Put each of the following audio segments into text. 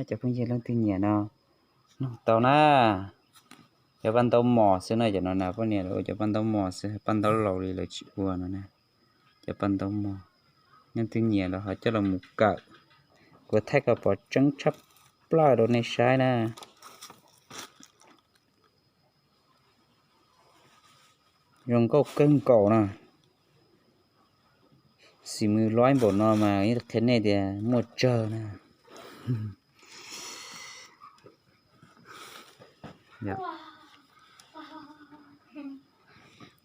Cov phooj ywg leej twg nyiam no, nug tau na. Cov paj ntaub mos xwb na, cov no na poj niam lawv ua cov paj ntaub mos xwb, paj ntaub laus li lawv tsis ua no na. Cov paj ntaub mos, leej twg nyiam los ho coj los mus kawm. Kuv thaij kom pom tseeb tshaj plaws rau nej saib na. Zoo nkauj kawg nkaus na. Xim mws loib npaum no mas qhia nej tias muaj tsawg na.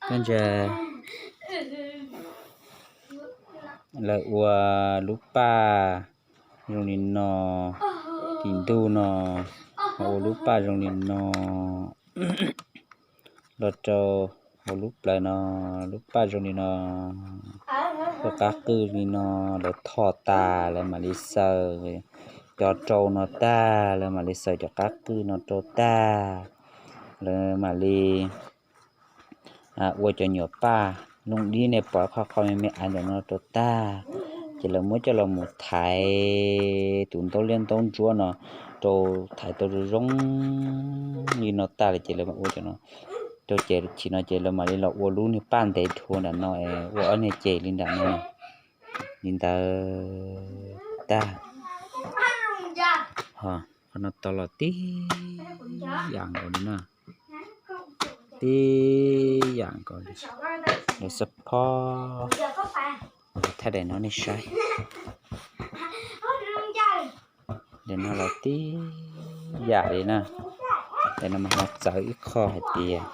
Koj ntsia, lawv ua lub paj zoo li no, tim ntug no ho ua lub paj zoo li no, los rau hauv lub plawv no, lub paj zoo li no, ua qab qwj li no, lawv tho tas lawv mam li xaws cov rau no tag, lawv mam li xaws cov qab qwj no rau tag, lawv mam li ua cov nyuam paj nooj dib nej pom qhov qhov me me av ntawm no rau tag, ces lawv muab coj los mus thaiv tus ntaub liab ntaub ntsuab no rau, thaiv tau zoo zoo li no tag lawm ces lawv mam ua cov no rau, ces chim no ces lawv mam li los ua lub niag paj ntev dhua nram no, ua ob niag ces li nram no li ntawd tag. Qhov no tau los tib yam nkaus li na, tib yam nkaus li, lawv xab phob, thaij daim no nej saib. Daim no los tib yam li na. Daim no mas ho txawv ib qho hais tias,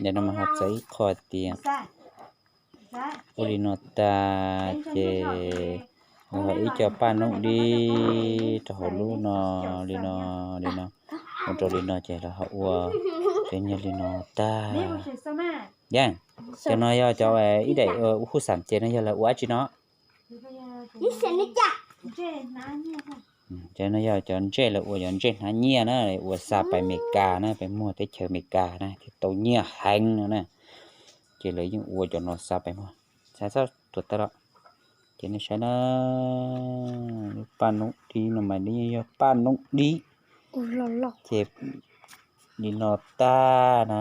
daim no mas ho txawv ib qho hais tias ua li no tag ces ho ib co paj noob dib rau hauv lub no, li no, li no, ua rau li no ces lawv ho ua cov nyuag li no tag. Yeej, cov no yog cov ib daim ua huj xam ces no yog lawv ua dab tsi no? Cov no yog cov ntsej lawv ua, cov ntsej hnav nyiaj na, ua xa pais Amelikas na, pais muag teb chaws Amelikas na ces tau nyiaj heev no na. Ces lawv yeej ua cov no xa pais muag, xa txhob tuam tawv los. Ces nej saib na, lub paj noob dib no mas yeej yog paj noob dib, ces li no tag na.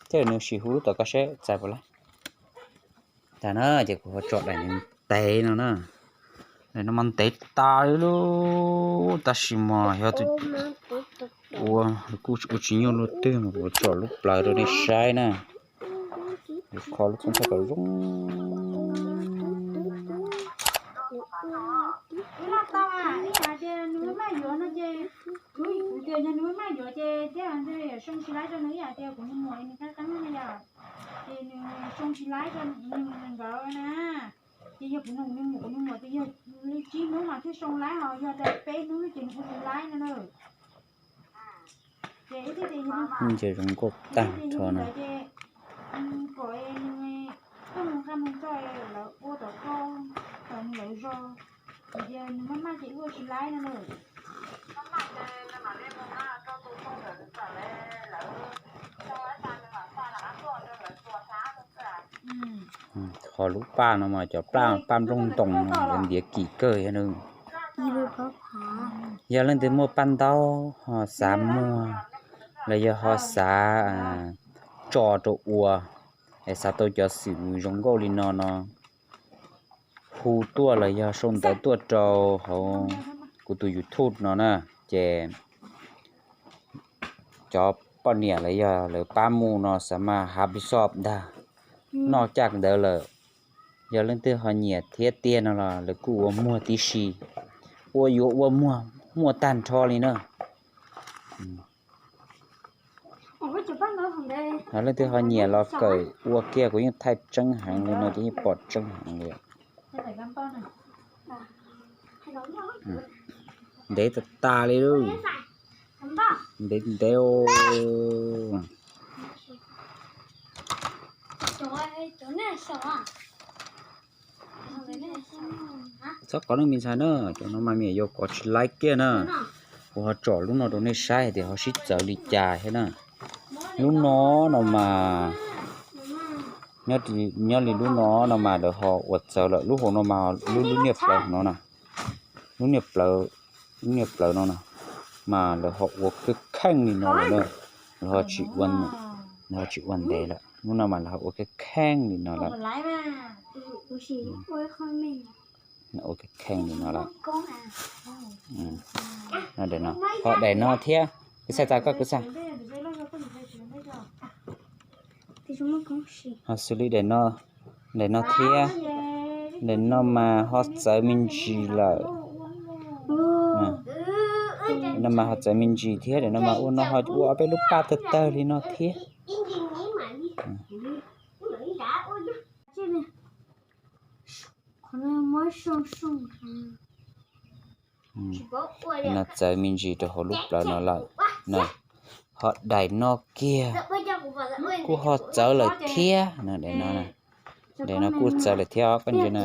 Thiab nws sim hu lub tom koj seb txais puas lawm. Tag na, ces kuv ho tso daim ntev no na. Daim no mas ntev tas li lub, tab sis mas yog tus ua kuj ua tsis nyuaj luaj twg mas kuv tso lub plawv rau nej saib na. Kuv kho lub koob thaij kom zoo. Ces yog kuv nug nws muam, kuv nug muam tias yog li tsib hnub mas thiaj soo laib, ho yog li peb hnub ces nws ua tsis laib no na. Ces ib txhia tias yog, zoo nkauj tag nrho no. Ces kom nws tuaj mus nqa mus tso, lawv ua tom koj, tom nws lawv zos, ces nws maj maj ces ua tsis laib no na. Qhov lub paj no mas cov paj nplooj ntoos no lawv ntiav kim kawg thiab na. Yog leej twg muaj paj ntaub ho xav muag, los yog ho xav tso rau ua, es xav tau cov xwm mus zoo nkauj li no no, hu tuaj los yog sau ntawv tuaj rau hauv kuv tus YouTube no na, ces cov poj niam los yog lawv pab mus no xav mas hav pis xoj ntag, noj caj ntawd lawm. Yog leej twg ho nyiam thiab tiag no los lawv kuj ua muag tib si, ua yuav ua muag, muaj tag nrho li na. Leej twg ho nyiam los kawm ua kiag, kuv yeej thaij tseeb heev li no ces yeej pom tseeb heev li. Ntev tas tas li lawm. Ntev ntev. Txhob kov nej me ntxhais na, cov no mas me nyuam yaus kov tsis laib kiag na. Kuv ho tsom lub no rau nej saib hais tias ho sib txawv li cas thiab na. Lub no no mas, nyob li lub no no mas lawv ho ua txawv lawm, lub hauv no mas lub lub niag plawv no na, lub niag plawv, lub niag plawv no na, mas lawv ho ua kheej kheej li no lawm na, lawv ho tsis ua, lawv ho tsis ua ntev lawm, lub no mas lawv ho ua kheej kheej li no lawm. Ua kheej kheej li no lawm. Ho daim no thiab, kwv xaj tau koj kwv xaj. Ho xws li daim no thiab, daim no mas ho txawv me ntsis lawm. No mas ho txawv me ntsis thiab, daim no mas ua no ho ua ob peb lub paj tawg tawg li no thiab. No txawv me ntsis rau hauv lub plawv no lawm. Ho daim no kiag kuj ho txawv lawm thiab no, daim no, daim no kuj txawv lawm thiab os koj ntsia na.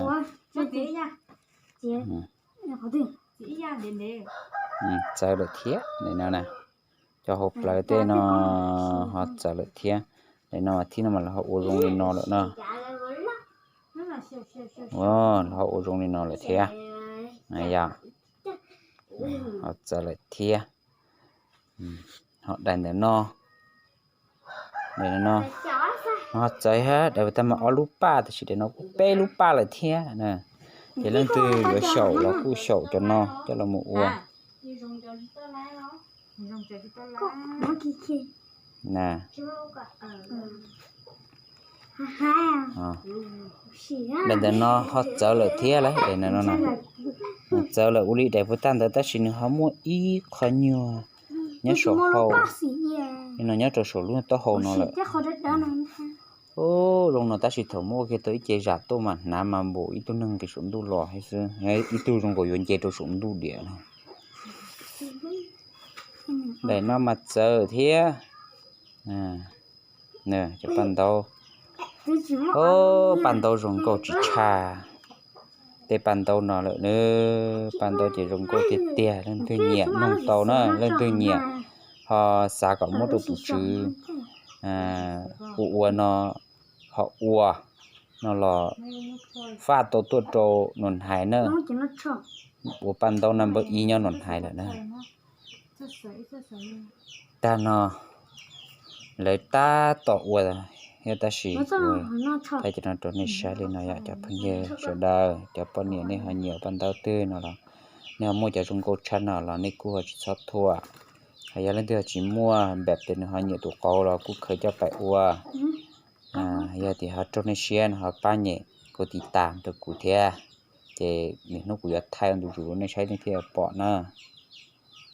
Txawv lawm thiab daim no na. Cov hauv plawv tej no ho txawv lawm thiab. Daim no mas thib no mas lawv ho ua zoo li no lawm no. Lawv ho ua zoo li no lawm thiab. Yog, ho txawv lawm thiab. Ho daim ntawm no, daim no ho txawv thiab, daim puas tag mas ob lub paj, tab sis daim no kuj peb lub paj lawm thiab. Ces leej twg yuav xyaum los kuj xyaum cov no coj los mus ua. Daim ntawm no ho txawv lawm thiab lauj, daim no, txawv lawm ua li daim puas tag ntawd tab sis nws ho muaj ib qho nyuag nyob saum hau, no nyob rau saum lub taub hau no lawm. Zoo no tab sis thaum muab ua kiag tau ib ce zam tuaj mas hnav mas npaum ib tug neeg nqis saum ntuj los xwb, ib tug zoo nkaus yuav nce rau saum ntuj diam no. Daim no mas txawv thiab. Cov paj ntaub, paj ntaub zoo nkauj tsis tshaj tej paj ntaub no lawm. Paj ntaub ces zoo nkauj tiag tiag, leej twg nyiam noog tau na, leej twg nyiam ho xav kom muab rau tus tswv ua ua no, ho ua no los faj tau tuaj rau Nom Hais na. Ua paj ntaub na npawb ib nyob Nom Hais lawm na. Tag no lawv tab tom ua thiab tab sis thaij cov no rau nej saib li no yom cov phooj ywg sawv daws, cov poj niam nej ho nyiam paj ntaub twg no los nej ho muaj cov zoo nkauj tshaj no los nej kuj ho tsis txhob thuam. Hos yog leej twg ho tsis muaj npam tes nws ho nyiam tus qauv los kuj khaws coj pais ua. Yog tias ho raug nej siab no ho pab nyem kuj tiv tas rau kuv thiab, ces niaj hnub kuv yuav thaij ua ntu zus rau nej saib nej thiaj pom na.